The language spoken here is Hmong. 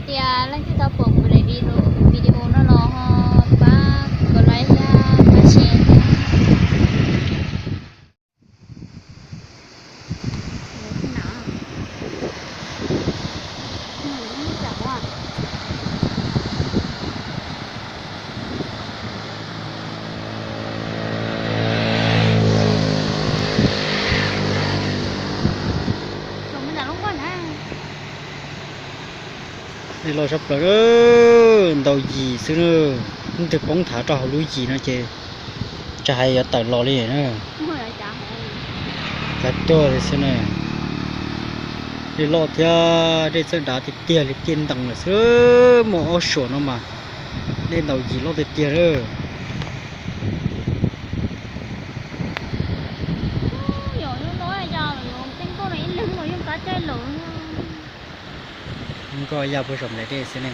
Tias leej twg tau pom kuv daim video no los ho pab kov like thiab pab share thiab. Dej loj sab plaws, ntaus yim xwb na. Hnub twg poob thav rau hauv lub yim no ces tsis hais yuav tawm los li na. Kav tuag li xwb na. Dej loj thiab dej txawj dav tiag tiag li, tiaj ntees lawm xwb. Muaj ob suam no mas dej ntaus yim loj tiag tiag lawm. Nkoj ya puag saum nplaim dej xwb ne.